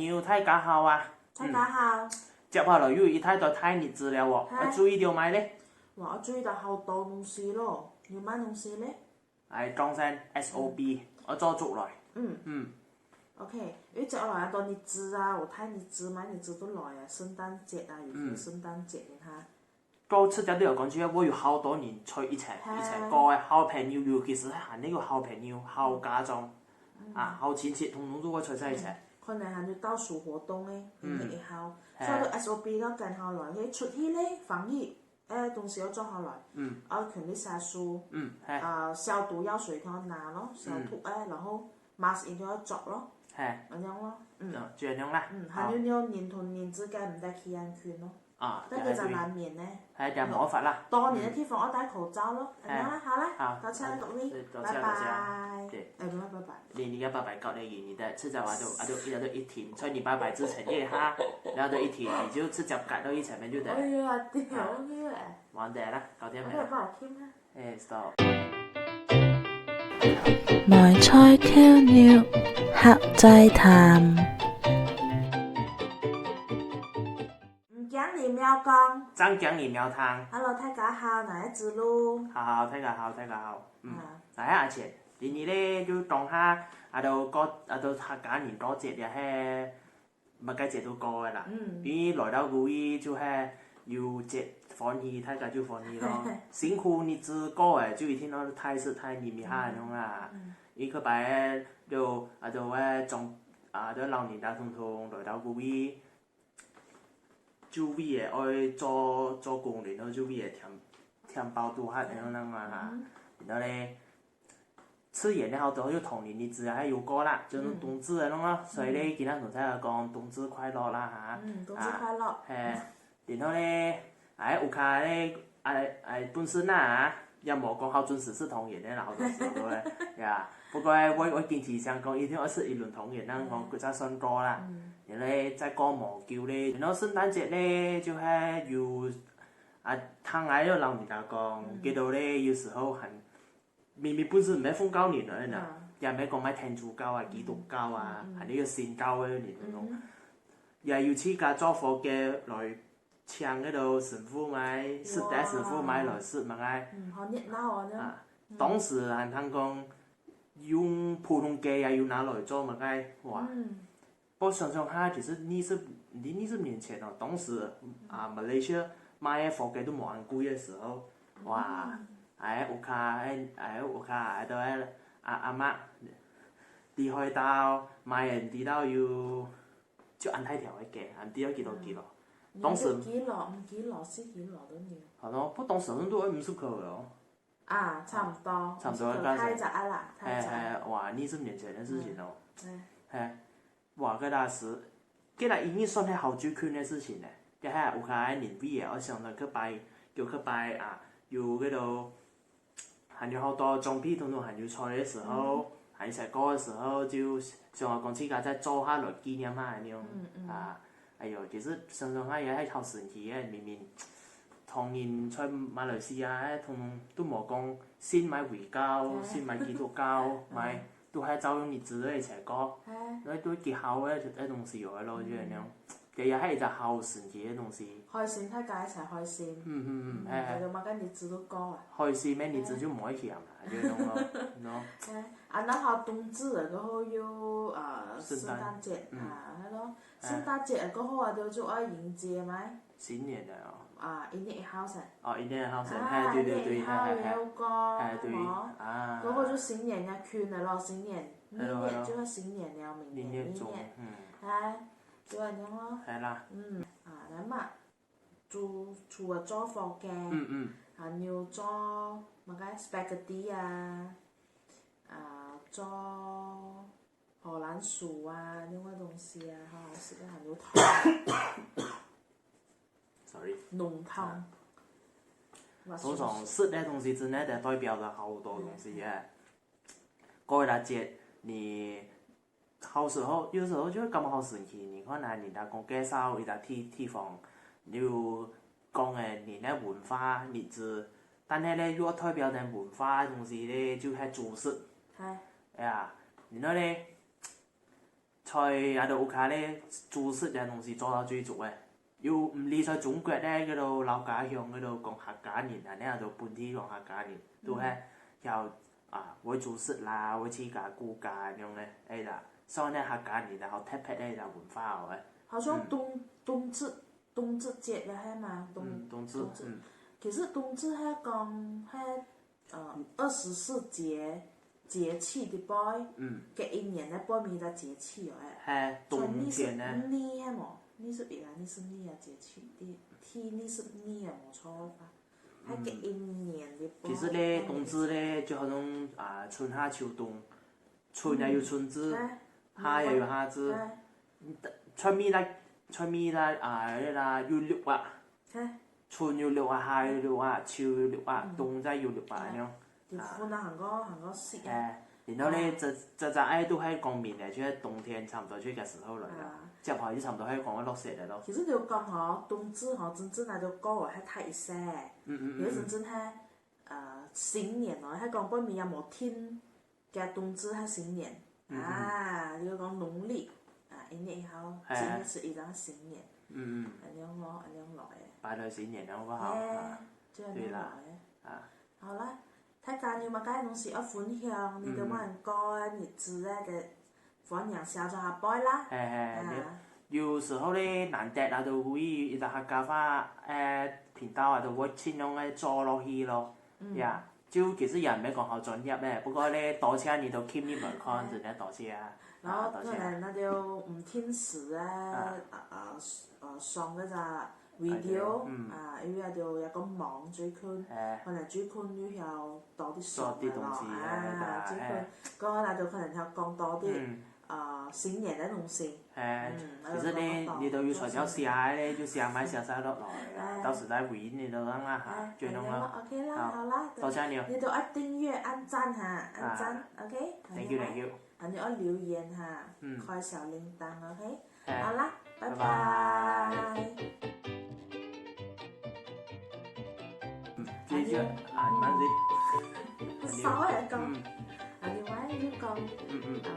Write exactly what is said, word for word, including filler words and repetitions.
你好，大家好啊！大家好。嗯，接下來又有一大堆大日子了哦，嗨。愛注意到麼个咧？哇，愛注意到好多東西咯。有麼東西咧？哎，當然S O P，嗯，愛做足來。嗯。嗯。OK，因為接下來啊，多日子啊，有大日子嘛，日子都來啊，聖誕節啊，有些聖誕節，你看。到直接都有講，就會有好多人在一起，係，一起過个好朋友，尤其是還有好朋友、好家長，嗯，啊，好親戚，通通都會在在一起。嗯，可能還有倒數活動誒，嗯，一號，係，所以都S O P都跟好來，去出去咧，防疫，誒，東西要做好來，嗯，要勤力洗手，嗯，係，啊，消毒藥水都要拿咯，消毒誒，然後mask一定要着咯，係，恁樣咯，嗯，就恁樣啦。嗯，還有你有人同人之間毋得企恁近咯。 啊，但其實難免呢。還有點無法啦。多人个地方愛戴口罩咯。嗯。恁樣啦，好啦，好，多謝各位，多謝，拜拜。多謝。對。哎，毋好拜拜。你，你个拜拜到了，你的遲早啊，就，啊，就，啊，就一停，在你拜拜之前一下，然後就一停，你就直接趕到一前面就對了。哎呀，對，啊，OK了。完蛋了，搞定沒了？哎，stop。梅菜扣肉，客仔談。 毋驚你毋曉講，正驚你毋曉聽。Hello，大家好，𠊎係子路。好，好，大家好，大家好。嗯，啊。𠊎係阿錢，今日咧就當下，啊，都過，啊，都客家人過節了，係，麼个節都過个啦。嗯。因為來到古意就係有節歡喜，大家就歡喜咯。辛苦日子過个，就一定要大食大飲一下恁樣啦。嗯。因為該擺就，啊，都會長，啊，都老人家通通來到古意， 就為个愛做，做工，然後就為个填，填飽肚項恁樣嘛哈。嗯。然後咧，自然个好多就同年日子還有過啦，就係冬至个咯。嗯。所以咧，今日同大家講冬至快樂啦哈。嗯，冬至快樂。啊，係，然後咧，哎，有較咧，哎，哎，本身啊，也無講好準時食團圓个啦，好多時候咧，呀。不過咧，𠊎，𠊎堅持想講，一定愛食一輪團圓，恁樣講，嗯，才算過啦。嗯。 然後咧，再過無久咧，然後聖誕節咧，就係有，啊，聽𠊎个老人家講，嗯，佢兜咧，有時候還，明明本身毋係奉教人來个呢，嗯，也毋係講麼个天主教啊、基督教啊，嗯，嗯，嗯，還有一個新教个人那種，嗯，也有自家做伙計來請該兜神父買，食得神父買來食嘛，該，嗯，好熱鬧哦，這樣。啊，嗯，當時還聽講，用普通雞也有拿來做嘛，該，哇！嗯。 不過想想下，其實二十，毋知二十年前哦，當時，啊，Malaysia買个火雞都無恁貴个時候，哇，嗯，哎，屋下，哎，哎，屋下，哎，都係阿，阿嬤，厲害到買个，毋知道有，就恁大條个雞，毋知有幾多kilo。嗯。當時，兩kilo，兩kilo，四kilo都有。好咯，不過當時好像都愛五十塊个哦。 啊，差毋多，差毋多个價錢。太早啊啦，太早。係，係，哇，二十年前个事情咯。嗯，係。係，哇，該當時，該當已經算係好久遠个事情咧。該下屋下个人為个，愛想到去拜，叫去拜啊，有該兜，還有好多裝備，通通還有在个時候，嗯，還有在過个時候，就想講自家再做下來紀念下恁樣，嗯，嗯，啊。 哎喲，其實想想下也係好神奇个，明明唐人在馬來西亞，哎，通通都無講信麼个回教，哎，信麼个基督教，嗯，麼个都還照用日子个一齊過，哎，該都幾好个，个東西有个咯，嗯，就恁樣。這也係一隻好神奇个東西。開心，大家一齊開心。嗯，嗯，嗯，嗯，哎，哎。大家麼个日子都過啊。開心个日子就毋會去啊嘛，哎，就恁樣咯，喏。哎，啊，然後冬至了過後又，呃，聖誕，聖誕節，嗯，啊，係咯。 聖誕節過後啊，就，就愛迎接嘛。新年了哦。啊，一月一號噻。哦，一月一號噻，啊，嘿，對，對，對，一月一號，嘿，嘿，嘿。也有講，嘿，對，無？啊。過後就新年要近了咯，新年，係咯，明年就要新年了，係咯。明年，明年中，明年。嗯。哎，就恁樣咯。係啦。嗯，啊，來嘛，煮，除了做火雞，嗯，嗯。還有做麼个spaghetti啊，啊，做 荷蘭薯啊，恁樣个東西啊，吼，食个還有湯。Sorry。濃湯。啊。嘛，通常食个東西真个代表著好多東西个。嗯。過一隻節，你好時候，有時候就會感覺好神奇。你看啊，人家講介紹一隻地，地方，你有講个人个文化、日子，但係呢，又代表等文化个東西呢，就係煮食。係。哎呀，然後呢，在𠊎兜屋下咧，煮食个東西做到最足个。又毋理在中國咧，該兜老家鄉該兜講客家人啊，恁樣就本地講客家人，都係曉啊，會煮食啦，會自家顧家恁樣个，哎啦，所以呢客家人啊，好特別个一個文化哦，哎。好像冬冬至冬至節个係嘛？冬嗯，冬至，冬至嗯，其實冬至係講係呃二十四節節氣个背，嗯，个一年个背面个節氣哦，哎。係冬天呢。二十二係無？二十一啊，二十二啊節氣，第第二十二啊，無錯个話。還个一年个背。其實咧，冬至咧就好像啊，春夏秋冬，春也有春至，哎，夏也有夏至，哎，春尾啦，春尾啦啊，啦有六月，哎，春有六月，夏有六月，秋有六月，冬再有六月恁樣。就分啊，還過還過色啊。哎，然後咧，這這隻愛都係講明个，就係冬天差不多就該時候來啦啊，接下來就差不多係講要落雪个咯。其實你有講吼，冬至吼，真正來就過了，還太一些。嗯嗯嗯有一陣真係呃新年哦，還講本面也無停，个冬至還新年啊，你講農曆啊，一年以後，哎今年是一張新年，嗯嗯，恁樣咯，恁樣來个。拜了新年了好不好？哎啊，就恁樣來个。啊，好啦，大家有麼个東西愛分享，你兜麼人過个日子个，歡迎寫做下背啦。嘿嘿，啊，有時候咧難得啊，都會一隻客家話誒頻道啊，都會盡量个做落去咯，呀，就其實也毋係講好專業个，不過咧多謝你都keep你們看，真的多謝啊，然後啊多謝。可能那就毋定時啊，啊啊呃上該隻video 啊，因為就一個忙最近，誒，可能最近又曉多啲做上个咯，啲東西啊，誒，最近誒，過後那就可能曉講多啲嗯，呃新年个東西。誒，嗯其實咧你都有材料寫个咧，就寫埋寫晒落來啊，到時再回應你都讓啊哈，哎，就弄啊，哎呀，OK啦，好啦，多謝你哦。你都愛訂閱、按讚哈，按讚，OK。 Thank you，thank you。啊，你愛留言哈，嗯開小鈴鐺，OK。哎好啦，拜拜拜。這一句啊，你慢些。少來講，嗯啊，另外又講，嗯嗯。呃。